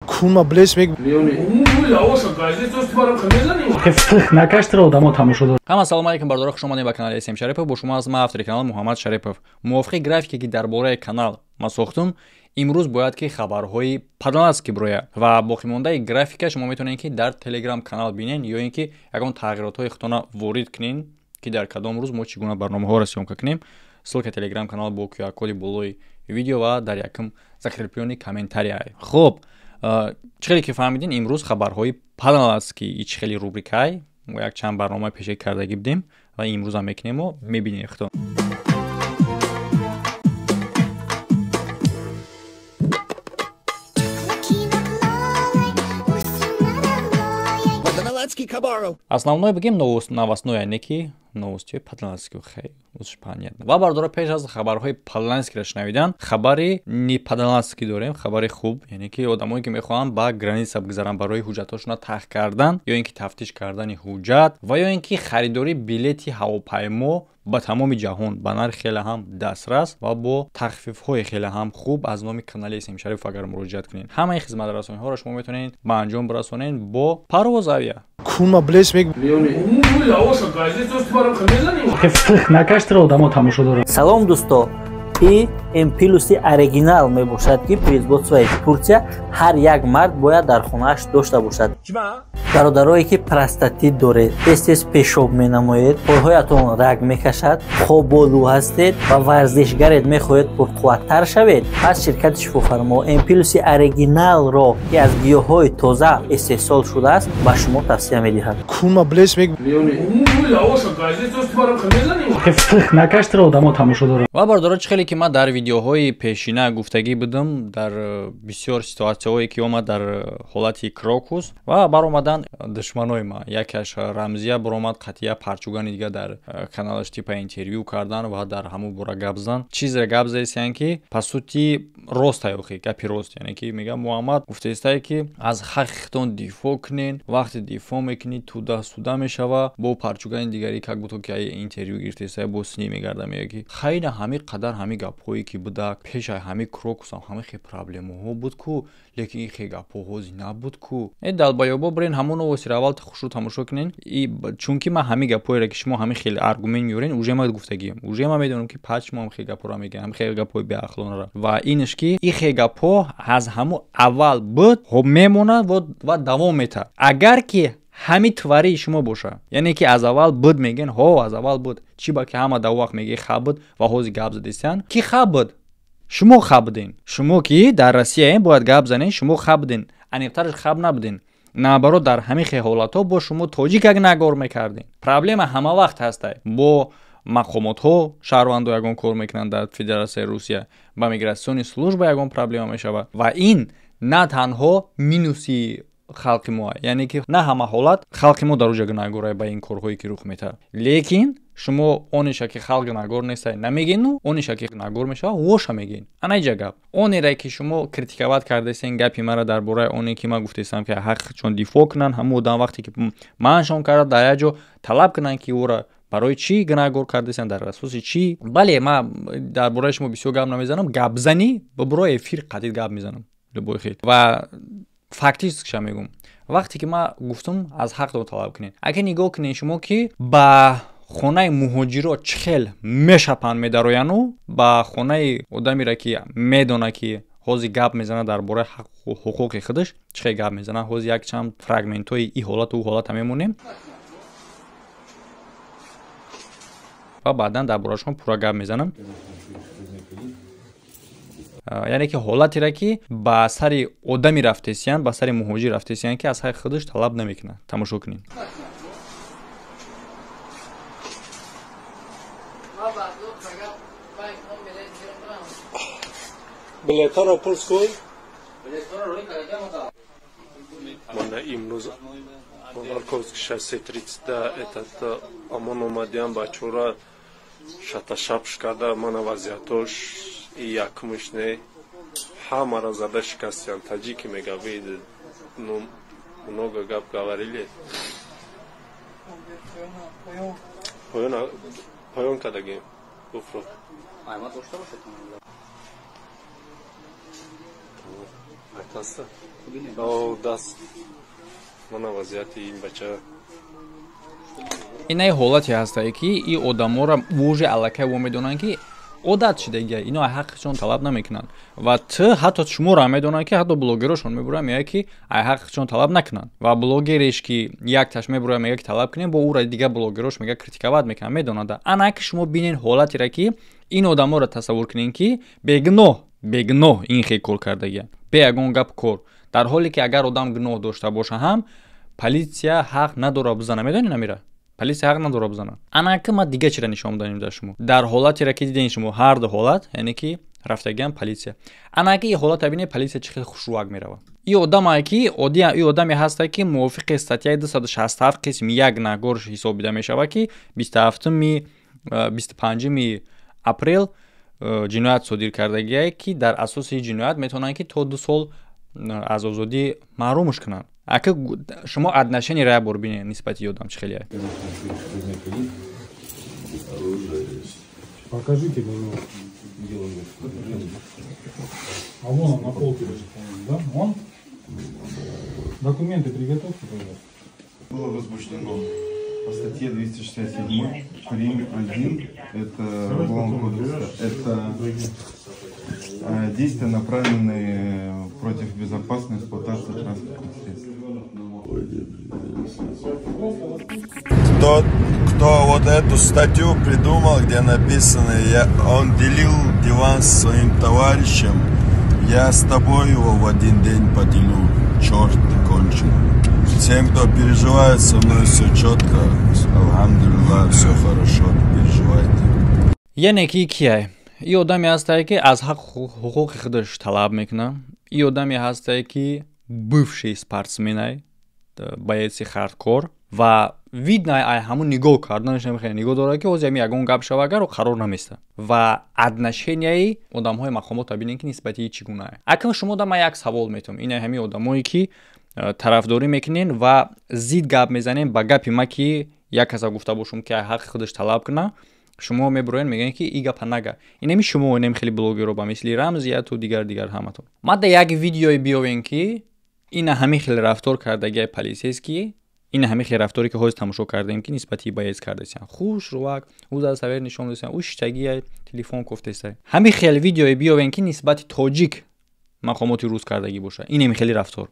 Кума блес мег. Ҳама салом алейкум бардора, хуш омадед ба канали СМ Шарипов. Бо шумо аз ман автори канал Муҳаммад Шарипов. Мувофиқи графике ки дар бораи канал ма сохтум, имрӯз бояд ки хабарҳои падаласки бирояд ва боқимондаи графика шумо метавонед ки дар Телеграм канал бинед ё ин ки ягон тағйиротҳои худтона ворид кунед ки дар кадом рӯз мо чӣ гуна барномаҳоро съёмка кунем. Ссылка Телеграм канал бо QR-коди болои видео ва дар якум закрепленный комментария. Хуб, чӣ хеле ки фаҳмидин, имрӯз хабарҳои падаласки ич хеле рубрикай мо як чанд барнома пешакӣ кардагӣ будем ва имрӯзам мекунему мебинем худтон. Основной бигем новостной, не ки новости падалански, хей, уж понятно. Ва бардора, пеш аз хабарҳои падаланскиро шунавидан, хабари не падалански дорем, хабари хуб, яъне ки одамое ки мехоҳанд ба граница бигзаранд барои ҳуҷҷатҳошонро таҳ кардан ё ин ки тафтиш кардани ҳуҷҷат ва ё ин ки харидории билети ҳавопаймо ба тамоми ҷаҳон ба нархи хеле ҳам дастрас ва бо тахфифҳои хеле ҳам хуб аз номи канали СМ Шарипов агар муроҷиат кунед. Ҳамаи хизматрасониҳоро шумо метавонед ба анҷом бирасонед бо Парвоз Авиа. Кума блес мег. Салом дӯсто, и М плюси оригинал мебошад ки производствои Турция ҳар як мард бояд дар хонааш дошта бошад. Бародарое ки простатит доред, тез-тез пешоб менамоед, пойҳоятон раг мекашад, хоболу ҳастед ва варзишгаред, мехоҳед пурқувваттар шавед, пас ширкати шифофармо М плюси оригиналро ки аз гиёҳҳои тоза истеҳсол шудааст ба шумо тавсия медиҳад. Кума блес мег. Ва бардоро, чӣ хеле ки ман дар видеоҳои пешина гуфтагӣ будам, дар бисёр ситуатсияҳое ки омад дар ҳолати Крокус ва баромадан душманои ма, якеаш Рамзия баромад қатъия парчугани дига дар каналаш типа интервю кардан ва дар ҳамун бора гап зан, чизре гап заистиян ки по сути рост охи гапи рост, яъне ки мегӯям Муҳаммад гуфтаистае ки аз ҳаққи худтон дифоъ кунен, вақте дифоъ мекунӣ туда суда мешава. Бо парчугани дигари как будто ки интервю гирифтаистае, бо синӣ мегарда, мега ки хайна ҳами қадар ҳами гапҳое ки будак пешаи ҳами Крокусам ҳами хе проблемаҳо буд ку, лекин ин хе гапҳо ҳози набуд ку. Э далбаёбо бирен ҳамон новостиро аввал хушрӯ тамошо кунен, чунки ман ҳами гапҳоеро ки шумо ҳами хеле аргумент меорен, уже ман гуфтагием, уже ман медонам ки пас шумо ҳам хе гапҳоро мегӯян, ҳами хе гапҳои беақлонро. Ва инаш ки ин хе гапҳо аз ҳамон аввал буд, хоб мемонад ва давом метаҳад. Агар ки ҳами тварии шумо боша, яъне ки аз аввал буд мегӯен, ҳо аз аввал буд, чӣ ба ки ҳама дар вақт мегӯи ха буд ва ҳози гап задистиян ки ха буд, шумо ха буден, шумо ки дар Россияем бояд гап занен, шумо ха буден, аниқтараш хаб набуден. Наоборот, дар ҳамин хе ҳолатҳо бо шумо тоҷикак нагор мекардем. Проблема ҳама вақт ҳастай бо мақомотҳо, шаҳрвандо ягон кор мекунанд дар Федератсияи Русия, ба мигратсиони служба ягон проблема мешавад ва ин на танҳо минуси халқи мо, яъне ки на ҳама ҳолат халқи мо дар оҷа гунаҳгорае ба ин корҳое ки рух метаҳад, лекин шумо онеша ки халқ гунаҳгор нестай намегӯену, онеша ки гунаҳгор мешавад воша мегӯен. Ана иҷа гап онере ки шумо критиковать кардастен гапи мара дар бораи оне ки ман гуфтаистам ки ҳаққшон дифоъ кунанд, ҳамон одам вақте ки маншон карда дар як ҷо талаб кунанд ки ӯра барои чӣ гунаҳгор кардастен, дар асоси чӣ. Бале, ман дар бораи шумо бисёр гап намезанам, гапзанӣ ба борои эфир қатъи гап мезанам любой хел ва фактически мегӯм. Вақте ки ман гуфтам аз ҳақтон талаб кунед, агар нигоҳ кунед шумо ки ба хонаи муҳоҷиро чӣ хел мешапанд медарояну ба хонаи одамеро ки медона ки ҳозир гап мезанад дар бораи ҳуқуқи худаш чӣ хел гап мезанад, ҳозир якчанд фрагментҳои ин ҳолату ӯ ҳолата мемонем ва баъдан дар бораашон пурра гап мезанам. Яъне ки ҳолатеро ки ба сари одами рафтесиян, ба сари муҳоҷир рафтесиян ки аз ҳаққи худаш талаб намекунад. Тамошо кунед. Билетҳоро пурс кун. Мана имрӯз Марковский шоссе 30 этот амон омадиам бачора шаташапш карда, мана вазиятош и якумш не, ҳамаро зада шикастиян. Таҷики мега, вы ну много гап говорили. Поён кардагем гуфро. Даст? Даст. Мана вазъияти ин бача. Инаи ҳолате ҳастае, ки ин одаморо уже аллакай во медонанд, ки одат шидагия, ино ай ҳаққишон талаб намекунанд. Ва т ҳатто шуморо ҳам медонанд, ки ҳатто блогерошон мебуранд, мегӯяд, ки ай ҳаққишон талаб накунанд. Ва блогереш, ки якташ мебурад, мегӯяд, ки талаб кунем, бо ӯра дигар блогерош мегӯяд, критиковать мекунанд, медонанд. Ана ки шумо бинен ҳолатеро, ки ин одаморо тасаввур кунед, ки бегуноҳ ин хел кор кардагия, бе ягон гап кор. Дар ҳоле ки агар одам гуноҳ дошта боша ҳам, полиция ҳақ надорад бизана. Медонед намира? Полиция ҳақ надорад бизана. Ана ки ман дига чиро нишон додем дар шумо. Дар ҳолатеро ки дидем шумо, ҳар ду ҳолат, яъне ки рафтагиам полиция. Ана ки ин ҳолата бинед, полиция чӣ хел хушрӯак меравад. Ин одамае ки оддӣ, ин одаме ҳаста, ки мувофиқи статьяи 267 қисми 1 нагор ҳисобида мешавад, ки 25 апрел ҷиноят содир кардагие, ки дар асоси ҷиноят метавонанд, ки то 2 сол аз озодӣ маҳрумш кунанд. Ака, шумо отношениеро як бор бинед нисбати одам чӣ хеле. Покажите, пожалуйста. А вон он на полке лежит, по-моему, да? Он? Документы приготовьте, пожалуйста. Было возбуждено по статье 267 прим. 1, это Уголовного кодекса, это действия, направленные против безопасной эксплуатации транспортных средств. Тот, кто вот эту статью придумал, где написано, он делил диван с своим товарищем, я с тобой его в один день поделю. Черт ты конченый. Всем, кто переживает, со мной все четко. Алхамдулилlah, все хорошо, не переживайте. Яъне ки кияй? И одаме ҳастае, ки аз ҳақ ҳуқуқи худаш талаб мекунад. И одаме ҳастае, ки бывший спортсменай, боеци хардкор, ва видно, ай ҳамун нигоҳ карданаш, намехоҳад, нигоҳ дорад, ки ҳозир ҳами ягон гап шава, агар қарор наместа. Ва отношенияи одамҳои мақомотро бинед, ки нисбати чӣ гунае. Акнун шумо да ман як савол метавам. Ина ҳами одамое, ки тарафдорӣ мекунен ва зид гап мезанем ба гапи ма, ки як каса гуфта бошум, ки ҳаққи худаш талаб куна, шумо мебуроен, мегӯед, ки и гапа нага. Инами шумо, инами хеле блогеро ба мисли Рамзияту дигар ҳаматон. Мада як видеое биёвем, ки ина ҳамин хел рафтор кардагиай полицейский, ина ҳамин хел рафторе, ки ҳозир тамошо кардем, ки нисбати боец кардасиян, хуш рувак ӯ даставер нишон додасиян, ӯ шиштагиай, телефон кофтесай. Ҳамин хел видеое биёвем, ки нисбати тоҷик мақомоти рус кардагӣ боша. Инами хели рафтор,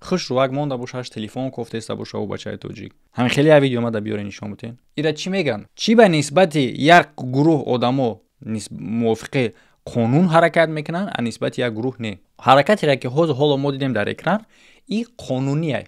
хуш рувак монда бошаш, телефон кофтеста боша ӯ бачаи тоҷик. Ҳамин хеле як видео мада биёре, нишон бутен. Ира чӣ меган? Чӣ ба нисбати як гурӯҳ одамо мувофиқи қонун ҳаракат мекунанд, а нисбати як гурӯҳ не? Ҳаракатере, ки ҳозир ҳоло мо дидем дар экран, и қонуние,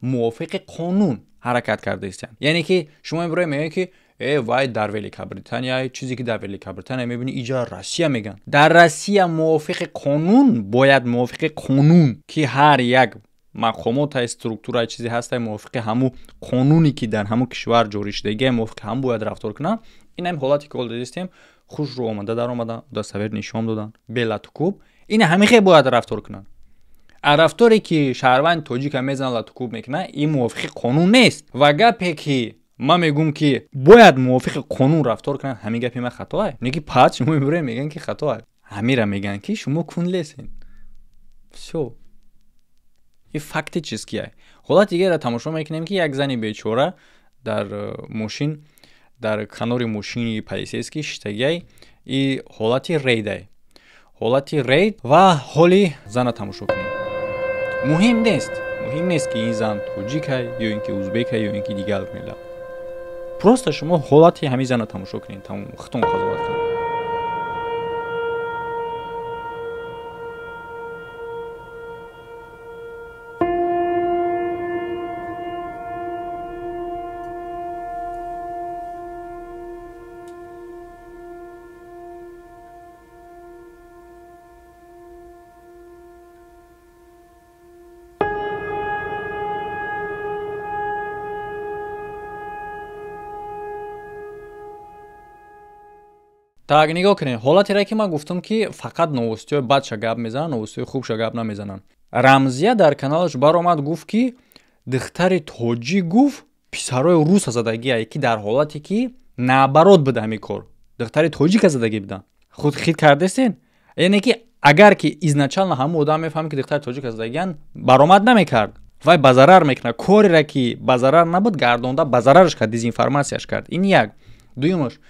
мувофиқи қонун ҳаракат кардаистанд. Яъне ки шумо имрӯз мегӯед, ки вай, дар Великобритания, чизе ки дар Великобритания мебинӣ, иҷа Россия мегӯянд. Дар Россия мувофиқи қонун бояд, мувофиқи қонун, ки ҳар як мақомота, структура, чизе ҳаста, мувофиқи ҳамун қонуне, ки дар ҳамун кишвар ҷорӣ шудагия, мувофиқи ҳам бояд рафтор кунанд. Ин ҳами ҳолате, ки ҳол дидистем, хушрӯ омада даромадан, дастовер нишон додан, белатукуб. Ина ҳамин хел бояд рафтор кунанд. А рафторе, ки шаҳрванди тоҷика мезанад, латукуб мекунад, ин мувофиқи қонун нест. Ва гапе, ки ман мегӯм, ки бояд мувофиқи қонун рафтор кунанд, ҳамин гапи ман хатоае? Не ки пас шумо мебуред, мегӯянд, ки хатоае. Ҳамира мегӯянд, ки шумо кунлесен. Всё, ин фактические. Ҳолати дигареро тамошо мекунем, ки як зани бечора дар мошин, дар канори мошини полицейский шиштагиай. И ҳолати рейдай, ҳолати рейд. Ва ҳоли зана тамошо кунем. Муҳим нест, ки ин зан тоҷикай ё ин ки узбекай, ё ин ки дигар миллат. Просто шумо ҳолати ҳамин зана тамошо кунед, тамом, худтон қазоват кунед. Так, нигоҳ кунед ҳолатере, ки ман гуфтам, ки фақат новостиҳои бадша гап мезананд, новостиҳои хубша гап намезананд. Рамзия дар каналаш баромад, гуфт, ки духтари тоҷик, гуфт, писарои руса задагие, ки дар ҳолате ки наоборот буда, ҳамин кор духтари тоҷика задагӣ буданд. Худ хит кардестен, яъне ки Агар ки изначально ҳамун одам мефаҳмид, ки духтари тоҷик задагиян, баромад намекард. Вай ба зарар мекунад. Кореро, ки ба зарар набуд, гардонда ба зарараш кард, дезинформатсияш кард. Ин як. Дуюмаш,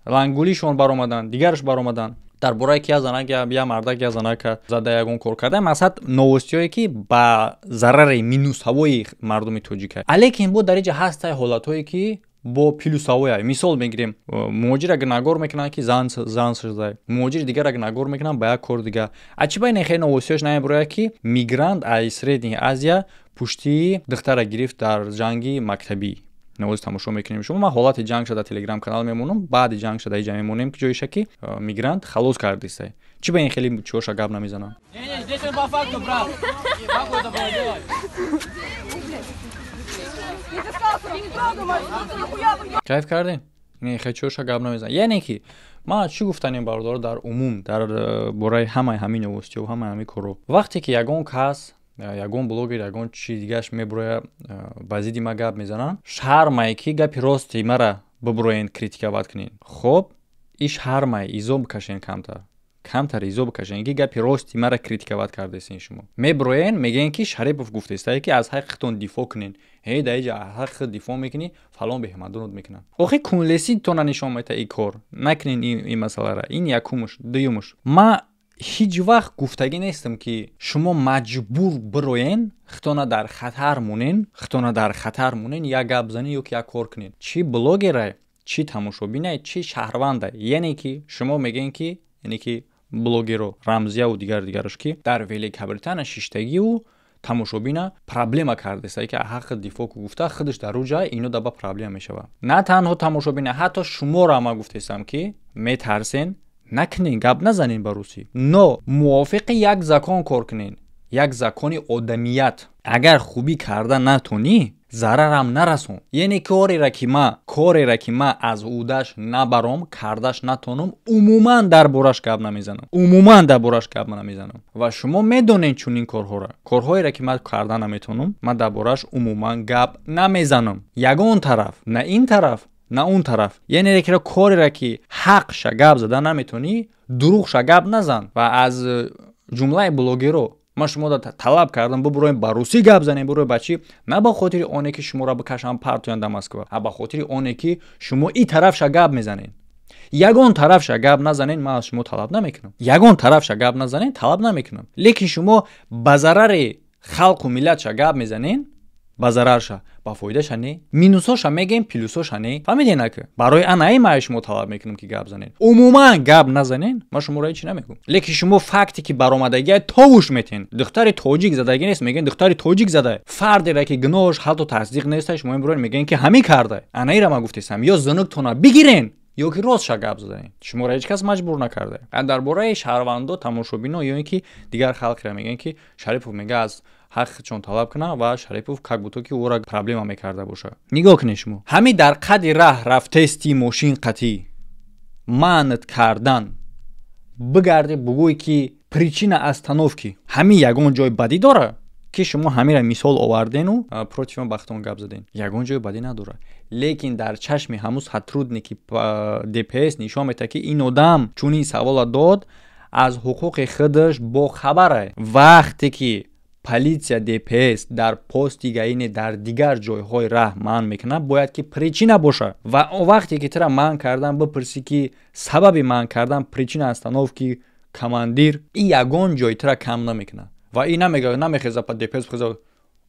лангулишон баромаданд, дигараш баромаданд дар бораи ки я занак, я мардак, я занака зада, ягон кор карда. Масалан, новостиҳое, ки ба зарари минусҳавои мардуми тоҷика. Лекин бо дар инҷа ҳастай ҳолатҳое, ки бо плюсҳавоя. Мисол мегирем, муҳоҷира гунагор мекунанд, ки зан зада, муҳоҷири дигара гунагор мекунанд ба як кори дига. А чӣ ба ин хеле новостиҳош намебарояд, ки мигрант аз Средняя Азия пуштии духтара гирифт дар ҷанги мактабӣ? Новост тамошо мекунем шумо. Ман ҳолати ҷанг шуда телеграм канал мемонам, баъди ҷанг шуда иҷа мемонем, ки ҷоиша ки мигрант халос кардистай. Чӣ ба ин хеле чиҳоша гап намезанам? Не, здесь он по факту прав. Как это было делать? Кайф кардем? Не, хечоша гап намезанам. Яъне ки ман чӣ гуфтанем, бародаро, дар умум дар бораи ҳамаи ҳамин новостиҳо, ҳамаи ҳамин корҳо: вақте ки ягон кас, ягон блогер, ягон чи дигааш мебуроя, ба зидди ма гап мезананд, шармае ки гапи рости мара бибуроен, критиковать кунен. Хоб, и шармае, изо бикашен, камтар камтар изо бикашен, ки гапи рости мара критиковать кардесен. Шумо мебуроен, мегӯен, ки Шарипов гуфтестае, ки аз ҳаққитон дифоъ кунен. Ҳей, дар иҷа аз ҳаққи дифоъ мекунӣ, фалон беҳмадонот мекунанд. Охи кунлеситона нишон мета и кор накунен ин масъалара. Ин якумуш. Дуюмуш, ма ҳеҷ вақт гуфтагӣ нестам, ки шумо маҷбур бироен, хитона дар хатар монен, хитона дар хатар монен, як гап занен ё ки як кор кунен. Чӣ блогерай, чӣ тамошобинай, чӣ шаҳрвандай. Яъне ки шумо мегӯен, ки яъне ки блогеро, Рамзияву дигар дигараш, ки дар Великобритания шиштагиву тамошобина проблема кардеста, ки ҳаққи дифоъ ку гуфта, худаш дар ӯ ҷай ино даба проблема мешавад. На танҳо тамошобина, ҳатто шуморо ма гуфтестам, ки метарсен, накунен, гап назанен ба русӣ, но мувофиқи як закон кор кунен, як закони одамият. Агар хубӣ карда натонӣ, зарарам нарасон. Яъне корера ки ма аз ӯдаш набаром, кардаш натонам, умуман дар бораш гап намезанам, умуман дар бораш гап намезанам. Ва шумо медонед чунин корҳоро. Корҳоеро, ки ман карда наметонам, ман дар бораш умуман гап намезанам, ягон тараф, на ин тараф, на он тараф. Яъне корера, ки ҳақша гап зада наметонӣ, дурӯғша гап назан. Ва аз ҷумлаи блогеро ман шумо талаб кардам, бубуроем, ба русӣ гап занем, буроем ба чӣ? На ба хотири оне, ки шуморо бикашам, партоянд да Москва, а ба хотири оне, ки шумо и тарафша гап мезанед. Ягон тарафша гап назанед, ман аз шумо талаб намекунам. Ягон тарафша гап назанед, талаб намекунам. Лекин шумо ба зарари халқу миллатша гап мезанед, ба зарарша, ба фоидаша не. Минусоша мегем, плюсоша не. Фаҳмиден? Ака барои анаи ма шумо талаб мекунам, ки гап занед. Умуман гап назанен, ман шуморо ҳечи намегӯм. Лекин шумо факте, ки баромадагия, товуш метен. Духтари тоҷик задагӣ нест, мегӯен, духтари тоҷик зада. Фардере, ки гуноҳш ҳатто тасдиқ неста, шумо имрӯз мегӯен, ки ҳамин карда. Анаира ман гуфтесам: ё зунуктона бигирен, ё ки ростша гап задаем. Шуморо ҳеҷ кас маҷбур накарда. Дар бораи шаҳрвандо, тамошобино ё ин ки дигар халқеро мегӯянд, ки Шарипов мега аз ҳаққичон талаб кунад, ва Шарипов как будто ки ӯро проблема мекарда бошад. Нигоҳ кунед, шумо ҳамин дар қади раҳ рафтести, мошин қатӣ манат кардан, бигарди, бугӯй, ки причина остановки. Ҳамин ягон ҷой бадӣ дора, ки шумо ҳамира мисол овардену против ма бахтон гап заден? Ягон ҷои бадӣ надорад, лекин дар чашми ҳамун сотрудники ДПС нишон медиҳад, ки ин одам чунин савола дод, аз ҳуқуқи худаш бохабара. Вақте ки полиция, ДПС дар пости гаине, дар дигар ҷойҳои раҳ манъ мекунад, бояд ки причина бошад. Ва вақте ки тура манъ кардан, бипурсӣ, ки сабаби манъ кардан, причина остановки, командир, ин ягон ҷой тура кам намекунад ва ин намега, намехеза па ДПС хеза: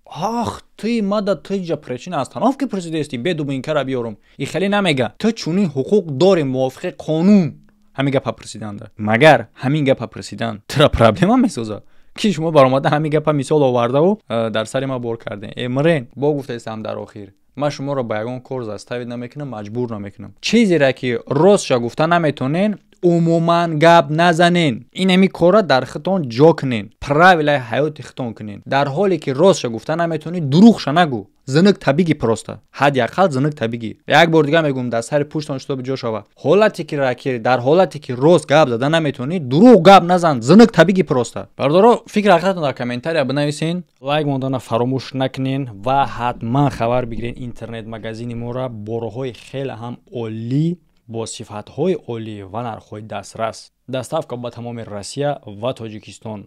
«Ах ты мада, ты ҷа причина остановки пурсидести, бе дубинкара биёрум». И хеле намега. Ту чунин ҳуқуқ дорӣ мувофиқи қонун ҳамин гапа пурсиданда. Магар ҳамин гапа пурсидан тура проблема месозад, ки шумо баромада ҳамин гапа мисол овардаву дар сари ма бор кардем? Эмрен бо гуфтаистам, дар охир ман шуморо ба ягон кор заставить намекунам, маҷбур намекунам. Чизере, ки ростша гуфта наметонен, умуман гап назанен. Инами кора дар худтон ҷо кунен, правилаи ҳаёти худтон кунен. Дар ҳоле ки ростша гуфта наметонӣ, дурӯғша нагӯ, зинук табиги, просто ҳадди ақал зинук табиги. Як бор дига мегӯм, дар сари пуштон шутоби ҷо шава. Ҳолате ки дар ҳолате ки рост гап зада наметонӣ, дурӯғ гап назан, зинук табиги просто. Бардоро, фикр ҳақиқатон дар комментария бинависен, лайк мондана фаромӯш накунен ва ҳатман хабар бигирен интернет магазини моро. Бороҳои хеле ҳам олӣ, бо сифатҳои олӣ ва нархҳои дастрас. Доставка ба тамоми Россия ва Тоҷикистон.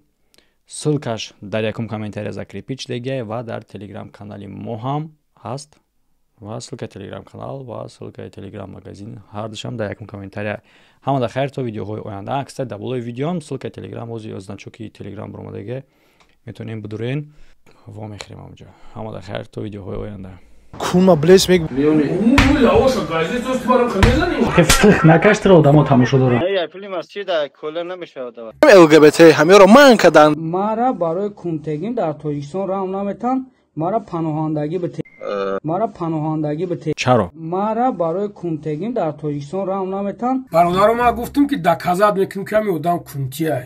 Ссылкаш дар якум комментария закрепить шудагиай ва дар телеграм канали мо ҳам ҳаст, ва ссылкаи телеграм канал ва ссылкаи телеграм магазин ҳардушам дар якум комментария. Ҳамада хайр, то видеоҳои оянда. Кстати, дар болои видеоам ссылкаи телеграм, ҳозир значоки телеграм баромадагиай, метавонем бидурен, во мехӯрем ҳамҷо. Ҳамада хайр, то видеоҳои оянда. Кума блес мег. Накаштра, одамо тамошо дорам. ЛГБТ ҳамеро манъ карданд. Мара барои кунтегин дар Тоҷикистон раҳм наметан, мара паноҳандагӣ бите, мара паноҳандагӣ бите. Чаро? Мара барои кунтегин дар Тоҷикистон раҳм наметан. Бародаро, ман гуфтам, ки доказать мекунем, ки ҳами одам кунтия.